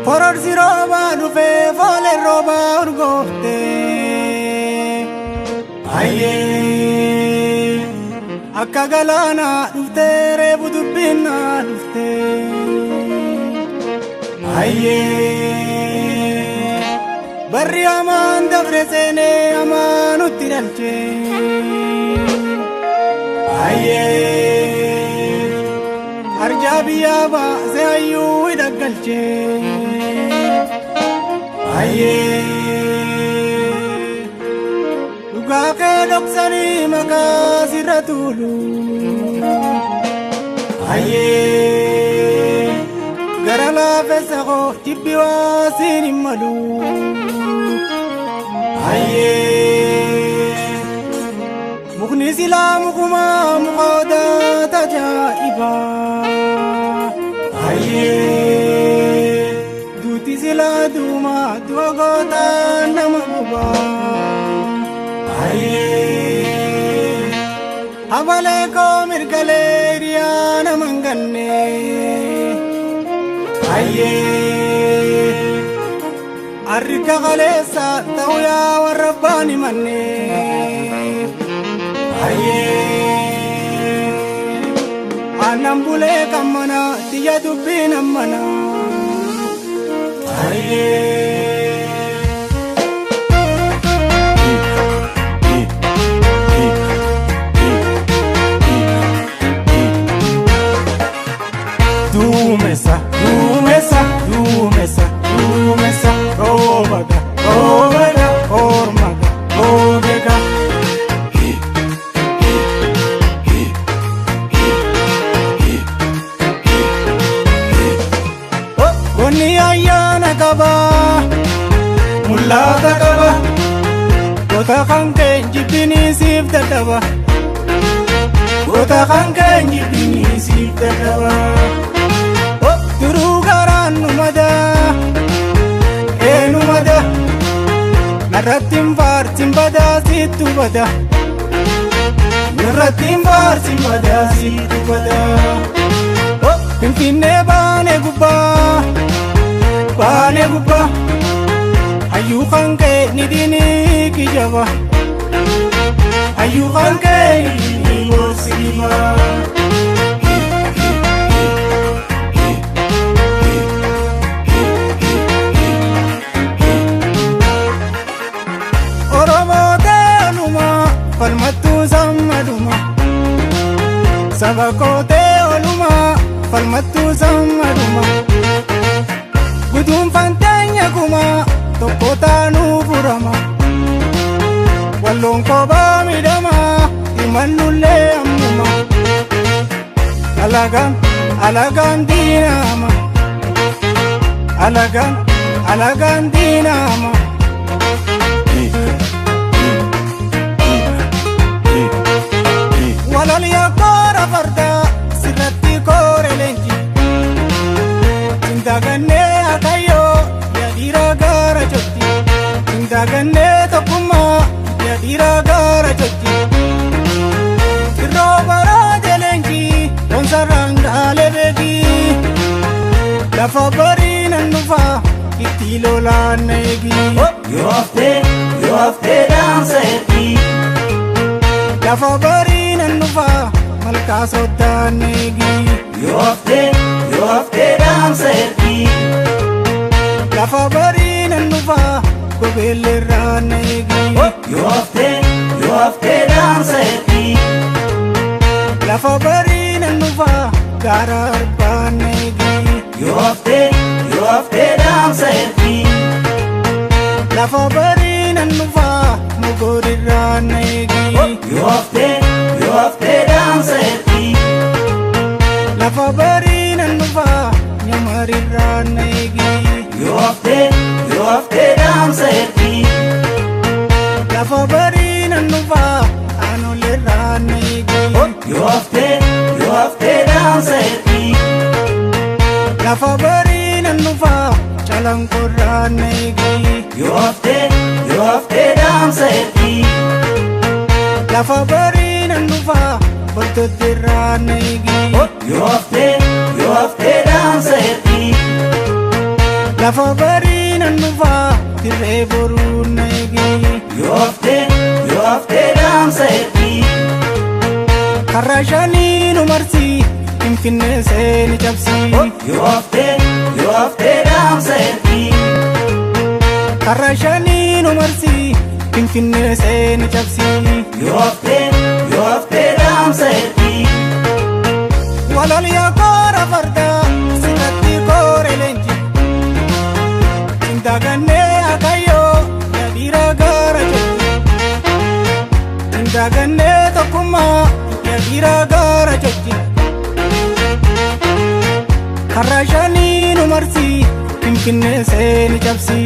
Fororsi roobaa dhufee fooleen roobaa urgoofte. Ayyee akka galaanaa dhuftee reefu dubbinnaa dhufte. Ayyee barri hamaan dabre seenee hamaa nutti dhalche. Ayyee arjaa biyyaa baasee hayyuu hidha galche. Ayyee dhugaa kee dhoksanii maqaa sirra tuulu. Ayyee gara laafessa koo jibbi waa siin hin malu. Ayyee mukni silaa mukumaa muka odaa tajaa'iba. Ayyee duuti silaa duumaa du'a gootaa nama gubaa. Ayyee habalee koo mirgalee hiriyaa nama hin ganne. Ayyee harka kaleessa ta'u yaa warra abbaan himanne. Ayyee aannan bulee kan mana xiyya dubbiin ammana. Ayyee. Duumessa, duumessa, duumessa, duumessa, roobaga, roobaga, ormaga, roobega. Gonni ayyaana qaba, mul'ata qaba, goota kan kee jibbinii siif dadhaba. Goota kan kee jibbinii siif dadhaba. Duruu garaan nu madaa, eenu madaa, narratti hin faarsin badaa sittu bada. Narratti hin faarsin badaa sittu bada. Finfinnee baanee gubbaa, baanee gubbaa, hayyuu kan ka'e ni diinii kijaba. Hayyuu kan ka'e ni diinii gorsi dhibaa. Oromoo ta'e falmattuu sammaduma. Saba koo ta'e oolumaa falmattuu sammaduma. Guduunfaan teenya kumaa tokko taanuu furama. Walloon kophaa miidhamaa himannullee ammuma. Alagaan alagaan diinama. Alagaan alagaan diinama. Walaliyaa koora fardaa sirratti koore leenji. Sindagannee akayyoo yaa dhiira gaara jotti. Sindagannee tokkummaa yaa dhiira gaara jotti. Irroo baraa leenji loonsarraan dhaalee beeki. Lafa barii nan dhufaa itti lolaan na eegi. Yoo haftee, yoo haftee dhaamsa ergi. Lafa barii nan dhufaa malkaa soddaan na eegi. Yoo haftee, yoo haftee dhaamsa ergi. Lafa barii nan dhufaa gobeelleerraa na eegi. Yoo haftee, yoo haftee dhaamsa ergi. Lafa barii nan dhufaa gaara arbaa na eegi. Yoo haftee, yoo haftee dhaamsa ergi. Lafa barii nan dhufaa mogorirraa na eegi. Yoo haftee, yoo haftee dhaamsa ergi. Lafa barii nan dhufaa nyamarirraa na eegi. Yoo haftee, yoo haftee dhaamsa ergi. Lafa barii nan dhufaa aanolerraa na eegi. Yoo haftee, yoo haftee dhaamsa ergi. Lafa barii nan dhufaa calanqorraa na eegi. Yoo haftee, yoo haftee dhaamsa ergi. Lafa barii nan nan dhufaa boltotti irraa na eegi. Yoo haftee yoo haftee dhaamsa ergi. Lafa barii nan dhufaa dirree boruu na eegi. Yoo haftee yoo haftee dhaamsa ergi. Karra shanii nu marsi Finfinnee seeni cabsi. Yoo haftee yoo haftee dhaamsa ergi. Karra shanii nu marsi Finfinnee seeni cabsi. Yoo haftee yoo haftee dhaamsa ergi. Waloliyaa koora fardaa sirratti koore leenji. Sintagannee akayyoo yadiira gaara jechi. Sintagannee tokkummaa yadiira gaara jechi. Karra shanii nu marsi Finfinnee seeni cabsi.